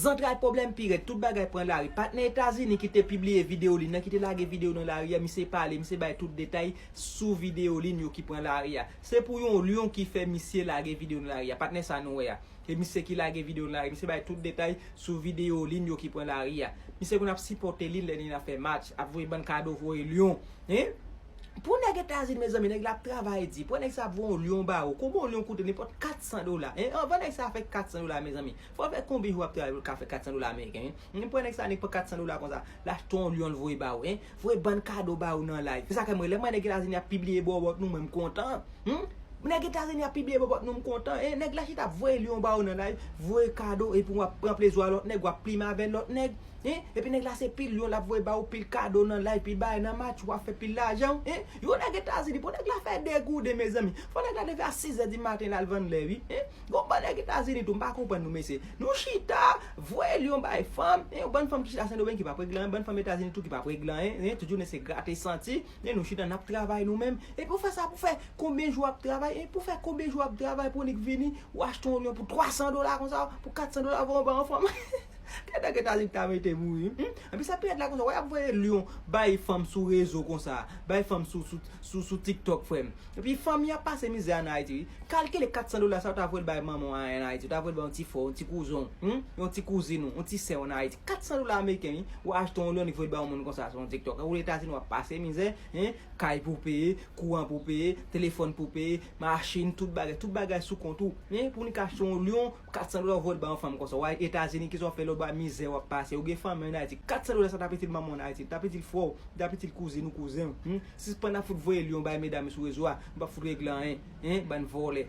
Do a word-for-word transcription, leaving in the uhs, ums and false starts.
Zantray pwoblèm pi rèd, tout bagay pran lari. Patnè Etazini ki te pibliye videyo li nan, ki te lage videyo nan lari a, misye pale, misye bay tout detay sou videyo li yo ki pran lari a. Se pou yon lyon ki fè misye lage videyo nan lari a. Patnè sa nou wè a. E misye ki lage videyo nan lari, misye bay tout detay sou videyo li yo ki pran lari a. Misye konn ap sipòte li lè li nan fè match, ap voye bann kado, voye lyon. Hein? Pou nèg Etazini, mezanmi, nèg la ap travay di. Pou nèg sa ap voye yon lyon ba ou. Konbyen yon lyon koute? Nenpòt kat san dola. Hein? Anvan nèg sa fè kat san dola, mezanmi, fò fè konbyen jou ap travay pou l ka fè kat san dola ameriken? Hein? Pou nèg sa, nèg pran kat san dola konsa, l achte yon lyon, l voye ba ou. Hein? Voye bann kado ba ou nan live. Se sa k fè mwen, lè mwen nèg Etazini ap pibliye bòbòt nou, mwen m kontan. Hmm? Nèg Etazini ap pibliye bòbòt nou, m kontan. Hein? Nèg la chita ap voye lyon ba ou nan live, voye kado, epi w ap pran plezi a lòt nèg, w ap plimen avè lòt nèg. Hein? Epi nèg la se pil lyon l ap voye ba ou, pil kado nan live, pil bagay nan match, w ap fè pil lajan. Hein? Yon nèg Etazini, pou nèg la fè degouden, mezanmi, fò nèg la leve a sis zè di maten, l al vann lè, wi. Hein? Gon bann nèg Etazini tou, m pa konprann nou, mesye. Nou chita, voye lyon bay fanm, hein? Yon bann fanm ki chita Sendomeng ki p ap regle anyen, bann fanm Etazini tou ki p ap regle anyen. Hein? Tout jounen se grate santi. Hein? Nou chita, n ap travay nou menm. Epi w fè sa pou fè konbyen jou w ap travay? Hein? Pou fè konbyen jou w ap travay pou w nik vini, w achte yon lyon pou twa san dola konsa, pou kat san dola, voye yon ba yon fanm? Kèt nèg Etazini ta mete mouri. Hmm? Epi sa pi rèd la konsa, wè y ap voye lyon bay fanm sou rezo konsa, bay fanm sou, sou, sou, sou TikTok, frè m. Epi fanmi ap pase mizè ann Ayiti, wi. Kalkile kat san dola sa, ou ta voye l bay manman w ann Ayiti, ou ta voye l bay yon ti frè w, yon ti kouzen w, hmm? Yon ti kouzin w, yon ti sè w ann Ayiti. Kat san dola ameriken, wi. W achte yon lyon, nik voye l bay yon moun konsa sou yon TikTok. Ou Etazini, w ap pase mizè, hein? Kay pou peye, kouran pou peye, telefòn pou peye, machin, tout bagay, tout bagay sou kont ou. Hein? Pou nik achte yon lyon, kat san dola, voye l bay yon fanm konsa. W al Etazini, kisa w ap fè lòtbò a? Mizè w ap pase. Ou gen fanmi ann Ayiti, kat san dola sa t ap itil manman w ann Ayiti, t ap itil frè w, t ap itil kouzin ou, kouzen w. Hmm? Sispann ap fout voye lyon bay medam sou rezo a. M p ap fout regle anyen. Hein? Bann vòlè.